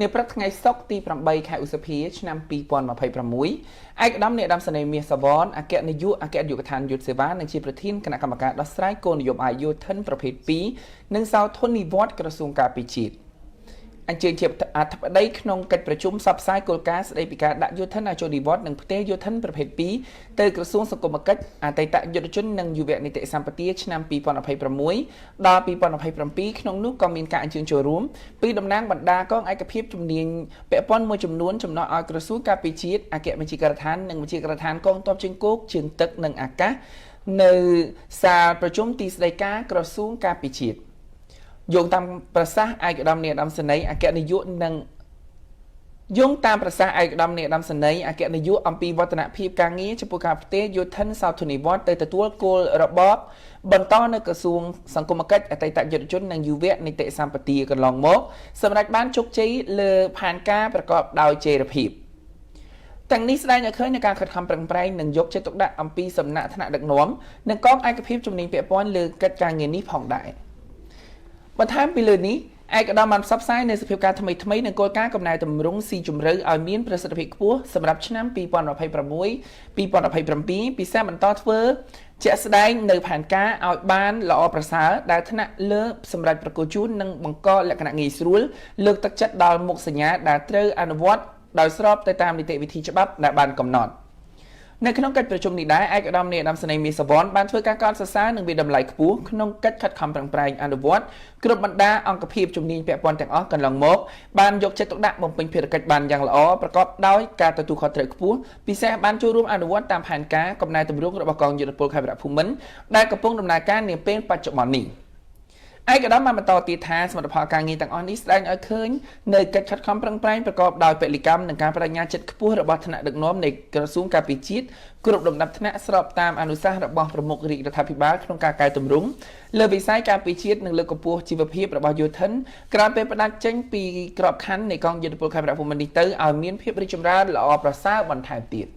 នាព្រឹកថ្ងៃសុក្រទី8ខែឧសភាឆ្នាំ2026ឯកឧត្តមអ្នកដាំសនេមាសសវនអគ្គនាយកអគ្គនាយកដ្ឋានយុទ្ធសេវានិងជាប្រធានគណៈកម្មការដោះស្រាយគោលនយោបាយយោធិនប្រភេទ2និងសោធននិវត្តន៍ក្រសួងការពារជាតិអញ្ជើញជាអធិបតីក្នុងកិច្ចប្រជុំផ្សព្វផ្សាយគោលការណ៍ស្តីពីការដាក់យោធិនឲ្យចូលនិវត្តន៍និងផ្ទេរយោធិនប្រភេទ2ទៅក្រសួងសង្គមគិច្ចអតីតយុទ្ធជននិងយុវនីតិសម្បទាឆ្នាំ2026ដល់2027ក្នុងនោះក៏មានការអញ្ជើញចូលរួមពីតំណាងបណ្ដាកងឯកភាពជំនាញពាក់ព័ន្ធមួយចំនួនចំណោះឲ្យក្រសួងការពារជាតិអគ្គបញ្ជាការដ្ឋាននិងបញ្ជាការដ្ឋានកងទ័ពជើងគោកជើងទឹកនិងអាកាសនៅសាលប្រជុំទីស្តីការក្រសួងការពារជាតិយោងតាមប្រសាសន៍ឯកឧត្តមនាយឧត្តមសេនីយ៍អគ្គនាយកនិងយោងតាមប្រសាសន៍ឯកឧត្តមនាយឧត្តមសេនីយ៍អគ្គនាយកអំពីវឌ្ឍនភាពការងារចំពោះការផ្ទេរយោធិនសោធននិវត្តន៍ទៅទទួលគោលរបបបន្តនៅក្រសួងសង្គមគិច្ចអតីតយុទ្ធជននិងយុវនីតិសម្បទាកន្លងមកសម្រាប់បានជោគជ័យលើផែនការប្រកបដោយចីរភាពទាំងនេះស្ដែងឲ្យឃើញនៃការខិតខំប្រឹងប្រែងនិងយកចិត្តទុកដាក់អំពីសំណាក់ថ្នាក់ដឹកនាំនិងកងឯកភាពជំនាញពាក់ព័ន្ធលើកិច្ចការងារនេះផងដែរបន្ថែមពីលើនេះឯកឧត្តមបានផ្សព្វផ្សាយនៅសភាពការថ្មីថ្មីនិងគោលការណ៍កំណែទម្រង់ស៊ីជម្រៅឲ្យមានប្រសិទ្ធភាពខ្ពស់សម្រាប់ឆ្នាំ2026 2027ពិសេសបន្តធ្វើជាក់ស្ដែងនៅផែនការឲ្យបានល្អប្រសើរដែលថ្នាក់លើសម្រាប់ប្រគល់ជូននិងបង្កលក្ខណៈងាយស្រួលលើកទឹកចិត្តដល់មុខសញ្ញាដែលត្រូវអនុវត្តដោយស្របទៅតាមនីតិវិធីច្បាប់ដែលបានកំណត់នៅក្នុងកិច្ចប្រជុំនេះដែរឯកឧត្តមនាយឧត្តមសេនីយ៍មាសវណ្ណបានធ្វើការកោតសរសើរនិងវាតម្លៃខ្ពស់ក្នុងកិច្ចខិតខំប្រឹងប្រែងអនុវត្តគ្រប់បណ្ដាអង្គភាពជំនាញពាក់ព័ន្ធទាំងអស់កន្លងមកបានយកចិត្តទុកដាក់បំពេញភារកិច្ចបានយ៉ាងល្អប្រកបដោយការទទួលខុសត្រូវខ្ពស់ពិសេសបានចូលរួមអនុវត្តតាមផែនការកំណែទម្រង់របស់កងយោធពលខេមរៈភូមិន្ទដែលកំពុងដំណើរការនាពេលបច្ចុប្បន្ននេះឯកឧត្តមបានបន្តទៀតថាសមិទ្ធផលការងារទាំងអស់នេះស្ដែងឲ្យឃើញនៅកិច្ចខិតខំប្រឹងប្រែងប្រកបដោយពលិកម្មនិងការបដិញ្ញាចិត្តខ្ពស់របស់ថ្នាក់ដឹកនាំនៃក្រសួងការពារជាតិគ្រប់លំដាប់ថ្នាក់ស្របតាមអនុសាសន៍របស់ប្រមុខរាជរដ្ឋាភិបាលក្នុងការកែតម្រង់លើវិស័យការពារជាតិនិងលើកកម្ពស់ជីវភាពរបស់យោធិនក្រោយពេលផ្ដាច់ចេញពីក្របខ័ណ្ឌនៃកងយោធពលខេមរៈភូមិន្ទនេះទៅឲ្យមានភាពរីកចម្រើនល្អប្រសើរបន្ថែមទៀត។